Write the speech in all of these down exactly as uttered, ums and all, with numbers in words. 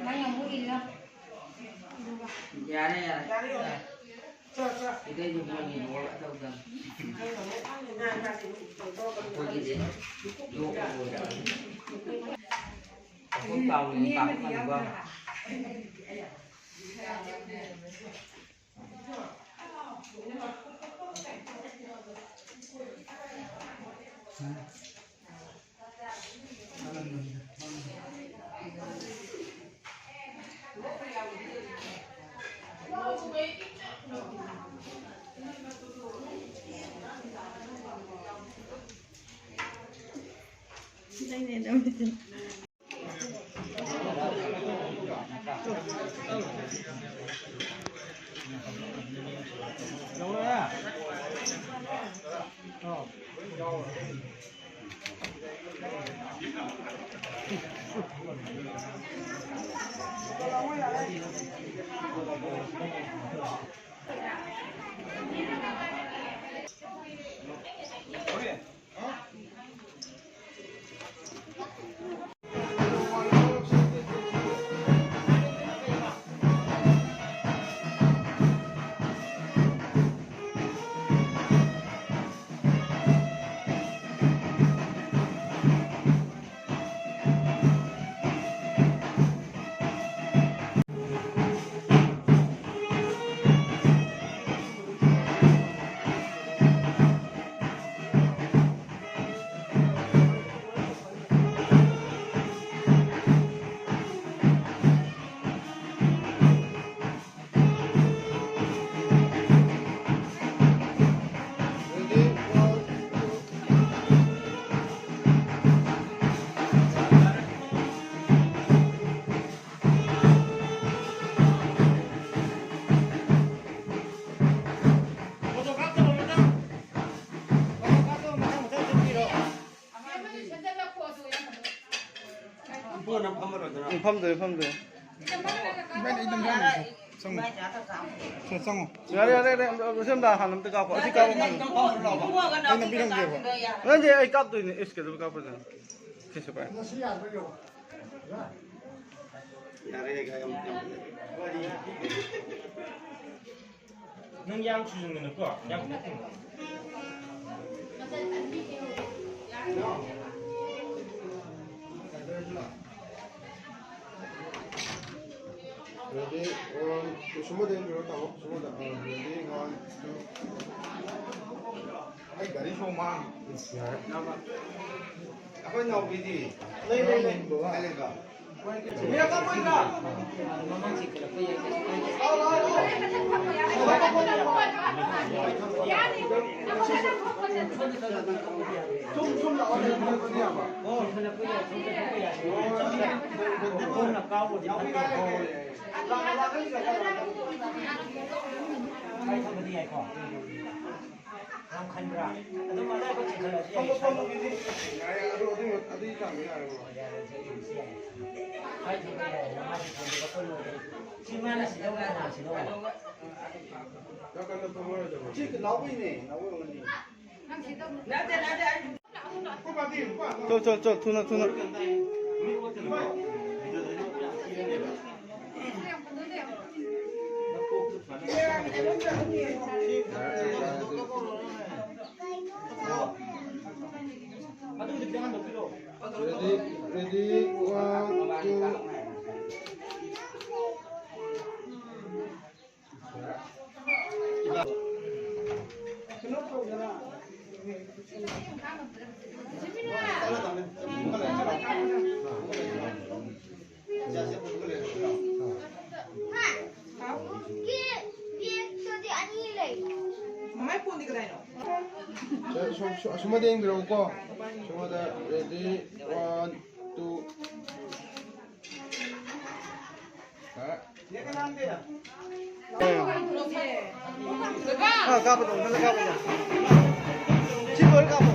ꯅꯪ ꯑꯃꯨꯛ ꯏꯜꯂꯣ꯫ ꯌꯥꯔꯦ, ꯌꯥꯔꯦ꯫ ꯌꯥꯔꯦ, ꯌꯥꯔꯦ꯫ ꯆꯣ, ꯆꯣ꯫ ꯁꯤꯗꯩꯗ ꯃꯣꯏꯒꯤ ꯃꯣꯜ ꯑꯆꯧꯕ꯫ ꯑꯩꯈꯣꯏꯒꯤꯗꯤ ꯌꯣꯛꯄ ꯂꯣꯏꯔꯕꯅꯤ꯫ ꯑꯩꯈꯣꯏ ꯀꯥꯎꯔꯤꯅꯤ ꯀꯥꯎꯊꯣꯛꯀꯅꯨꯀꯣ꯫ ꯎꯝ, ꯐꯝꯗꯣꯏ, ꯐꯝꯗꯣꯏ꯫ ꯏꯕꯥꯅꯤ ꯑꯩ ꯅꯝꯖꯔꯝꯒꯦ꯫ ꯆꯪꯉꯣ꯫ ꯁꯦ, ꯆꯪꯉꯣ꯫ ꯌꯥꯔꯦ, ꯌꯥꯔꯦ, ꯌꯥꯔꯦ꯫ ꯑꯝꯇ, ꯑꯝꯇ ꯁꯣꯝꯗ ꯍꯥꯟꯅ ꯑꯝꯇ ꯀꯥꯞꯄꯣ꯫ ꯑꯁꯤ ꯀꯥꯞꯄꯣ꯫ ꯑꯩ ꯅꯝꯕꯤꯔꯝꯒꯦꯕ꯫ ꯅꯠꯇꯦ, ꯑꯩ ꯀꯥꯞꯇꯣꯏꯅꯦ꯫ ꯏꯁ, ꯀꯩꯗꯧꯕꯩ ꯀꯥꯞꯄꯣꯏꯗꯣꯏꯅꯣ? ꯁꯤꯁꯦ ꯄꯥꯏ꯫ ꯌꯥꯔꯦ, ꯌꯥꯝ, ꯌꯥꯝ꯫ ꯅꯪ ꯌꯥꯝ ꯁꯨꯖꯟꯒꯅꯨꯀꯣ, ꯌꯥꯝ ꯀꯟꯅ ꯊꯦꯡꯉꯨ꯫ Ready, one, two, ꯁꯨꯃꯗ ꯌꯦꯡꯕꯤꯔꯣ, ꯇꯥꯃꯣ, ꯁꯨꯃꯗ, ꯑ, ready, one, two. ꯑꯩ ꯒꯥꯔꯤ ꯁꯣ ꯃꯥꯡ꯫ ꯌꯥꯔꯦ꯫ ꯑꯩꯈꯣꯏ ꯅꯥꯎꯕꯤꯗꯤ? ꯂꯩ, ꯂꯩ, ꯂꯩ꯫ ꯀꯥꯏ ꯂꯩꯕ? ꯌꯥꯝ ꯈꯟꯕ꯭ꯔꯥ? ꯑꯗꯨꯝ ꯑꯗꯥꯏ ꯄꯣꯠ ꯆꯤꯡꯈꯠꯂꯁꯨ ꯌꯥꯏ, ꯏꯁꯥꯅ꯫ ꯌꯥꯏ, ꯑꯗꯨ, ꯑꯗꯨ, ꯑꯗꯨꯒꯤ ꯆꯥꯡꯗ ꯌꯥꯔꯦ, ꯕ꯭ꯔꯣ꯫ ꯌꯥꯔꯦ, ꯑꯗꯨ ꯑꯗꯨꯝ ꯁꯤ ꯌꯥꯏ꯫ ꯃꯥꯏ ꯊꯝꯕ ꯌꯥꯏ, ꯃꯥꯏ ꯊꯝꯕ ꯌꯥꯏ꯫ ꯁꯤ ꯃꯥꯅ ꯁꯤꯗꯧ, ꯀꯅꯥ ꯁꯤꯗꯧ? ꯌꯥꯝ ꯀꯟꯅ ꯐꯝꯃꯔꯣꯏꯗꯕ꯭ꯔꯣ? ꯁꯤ ꯅꯥꯎꯕꯩꯅꯦ, ꯅꯥꯎꯕꯩ ꯑꯣꯏꯔꯝꯒꯅꯤ꯫ ꯅꯠꯇꯦ, ꯅꯠꯇꯦ, ꯑꯩ ꯆꯣ, ꯆꯣ, ꯆꯣ, ꯊꯨꯅ, ꯊꯨꯅ꯫ Ready, ready, one, two. ꯃꯃꯥꯏ ꯐꯣꯟꯗꯤ ꯀꯗꯥꯏꯅꯣ? ꯁꯦ, ꯁꯣꯝ-, ꯁꯣ-, ꯑꯁꯣꯝꯗ ꯌꯦꯡꯕꯤꯔꯛꯎꯀꯣ꯫ ꯁꯣꯝꯗ ready, one, two. ꯍꯥ? ꯑꯥ, ꯀꯥꯞꯄꯗꯣ, ꯃꯊꯟꯇ ꯀꯥꯞꯄꯗꯣ꯫ ꯁꯤ ꯂꯣꯏꯔ ꯀꯥꯞꯄꯣ꯫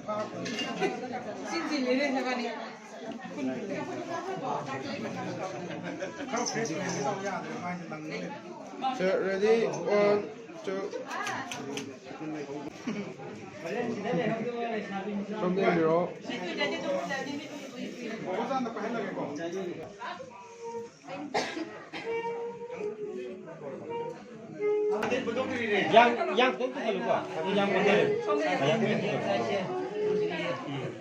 So, ready? One, two. ꯁꯣꯝꯗ ꯌꯦꯡꯕꯤꯔꯣ꯫ ꯌꯥꯡ, ꯌꯥꯡ ꯈꯤꯇꯪ ꯄꯨꯈꯠꯂꯨꯀꯣ꯫ ꯑꯗꯨ ꯌꯥꯡ ꯄꯨꯈꯠꯂꯨ꯫ ꯌꯥꯡ ꯈꯤꯇꯪ ꯄꯨꯈꯠꯂꯨ꯫ ꯎꯝ꯫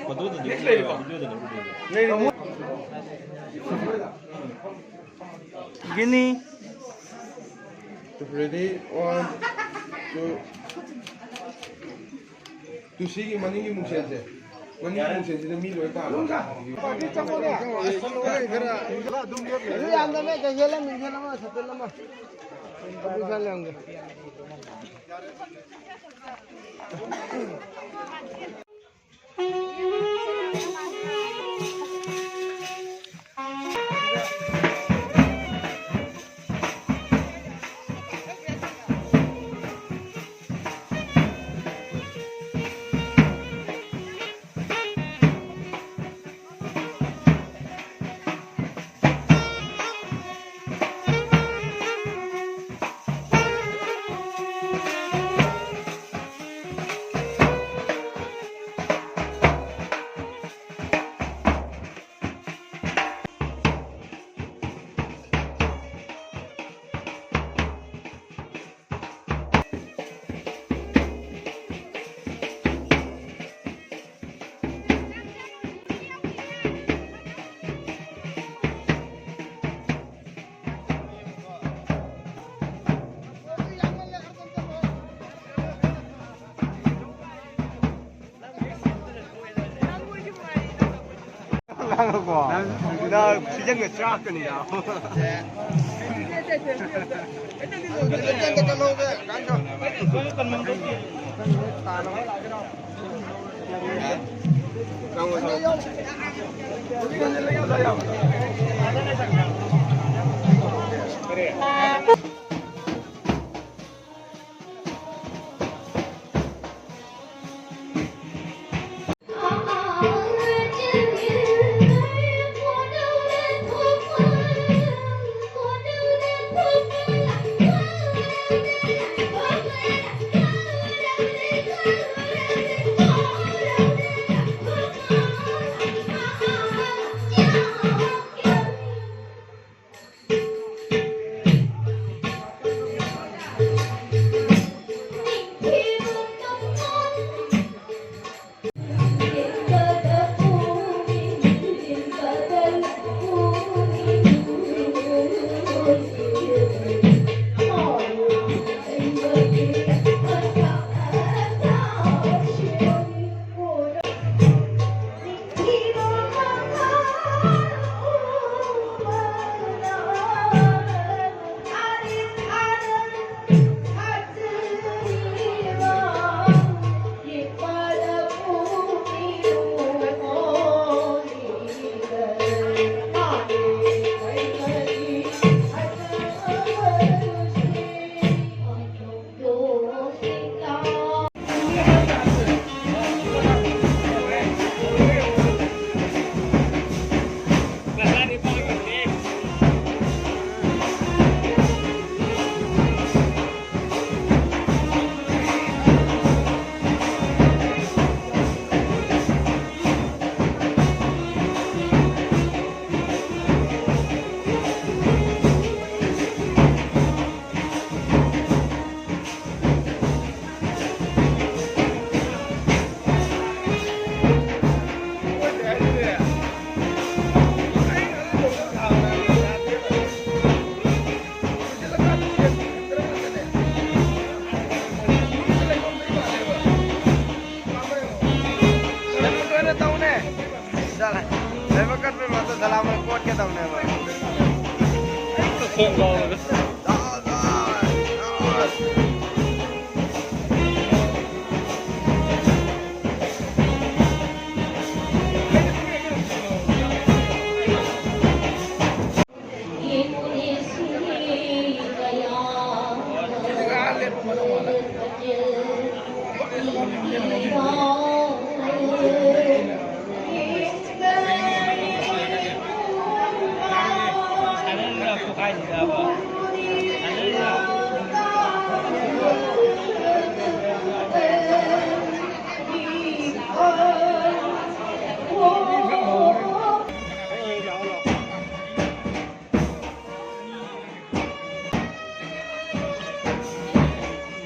ꯐꯣꯇꯣꯗꯗꯤ ꯎꯗꯦꯕ, ꯚꯤꯗꯤꯑꯣꯗꯗꯤ ꯎꯗꯦꯕ꯫ ꯒꯤꯅꯤ꯫ Ready? One, two. ꯇꯨ, ꯁꯤꯒꯤ ꯃꯅꯤꯡꯒꯤ ꯃꯨꯛꯁꯦꯟꯁꯦ, ꯃꯅꯤꯡꯒꯤ ꯃꯨꯛꯁꯦꯟꯁꯤꯗ ꯃꯤ ꯂꯣꯏ ꯇꯥꯔꯦ꯫ ꯑꯗꯨ ꯌꯥꯝꯗꯕꯅꯦ, ꯀꯩꯊꯦꯜ ꯑꯃ, ꯀꯩꯊꯦꯜ ꯑꯃ, ꯁꯦꯇꯜ ꯑꯃ꯫ ꯑꯗꯨ ꯈꯔ ꯂꯧꯒꯦ꯫ ꯅꯪ ꯐꯤꯖꯪꯒ ꯆꯥꯛꯀꯅꯤ ꯅꯥꯕ꯫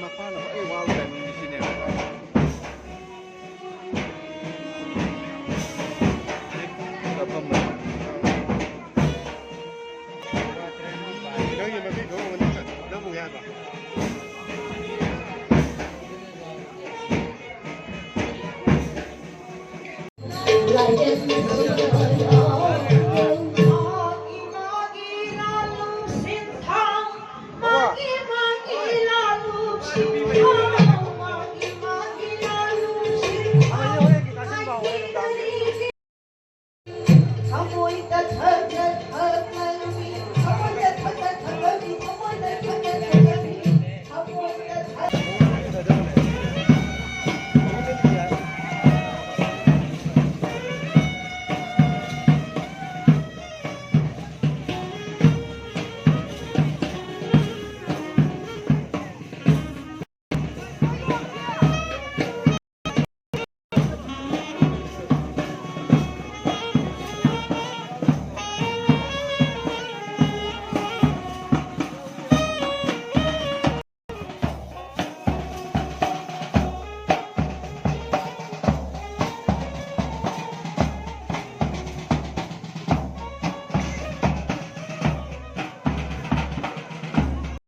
ꯃꯄꯥꯅ ꯈ꯭ꯋꯥꯏ ꯋꯥꯕ timing ꯁꯤꯅꯦꯕ꯫ ꯀꯥꯞꯐꯝ꯫ ꯅꯪꯒꯤ ꯃꯃꯤꯡ ꯊꯣꯛꯑꯝꯒꯅꯤ, ꯅꯝꯃꯨꯒꯦ ꯍꯥꯏꯕ꯫